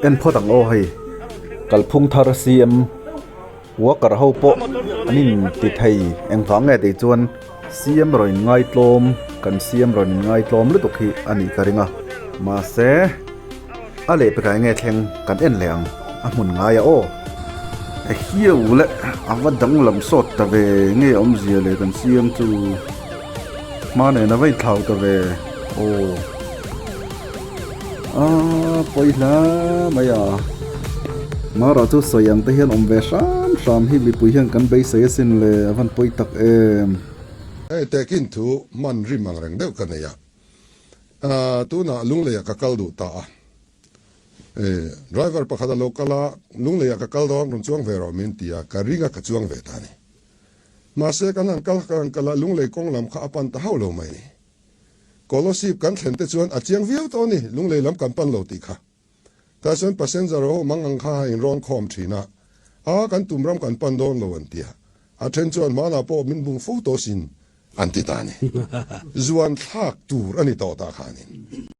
En phawt ang aw hei kalphung thar CM worker ho pawh an in ti thei engvang nge tih chuan CM rawn in ngaitlawm kan CM rawn in ngaitlawm lutuk hi a nih ka ring a mahse a lehpekah enge thleng kan en leh ang a hmun ngai a aw. Ehiau le a va danglam sawt ta ve nge awmzia leh kan CM chu hma nen a va inthlau ta ve aw. Aaa pawi hla mai a. Mara chu sawi ang te hian awm ve hram hram hi mipui hian kan beisei asin le a van pawi tak em. Hei tehkin thu hman rim ang reng deuh ka nei a, aaa tunah Lungleiah ka kal duh ta a, e driver pakhat a lo kal a, Lungleiah ka kal dawn rawn chuang ve rawh min ti a, ka ring a ka chuang ve ta a ni. Mahse kan han kal kan han kal a, Lunglei kawng lam kha a pan ta hauh lo mai ni. Kolosip kan thlen te chuan a chiang viau tawh a ni, Lunglei lam kan pan lo tih kha. Tah chuan passenger ho mang ang kha a inrawn khawm thin a, a kan tum ram kan pan dawn lo an ti a, a then chuan hmanah pawh min bung fo tawh sin an ti ta a ni. Zuan thlak tur a ni tawh tah khanin.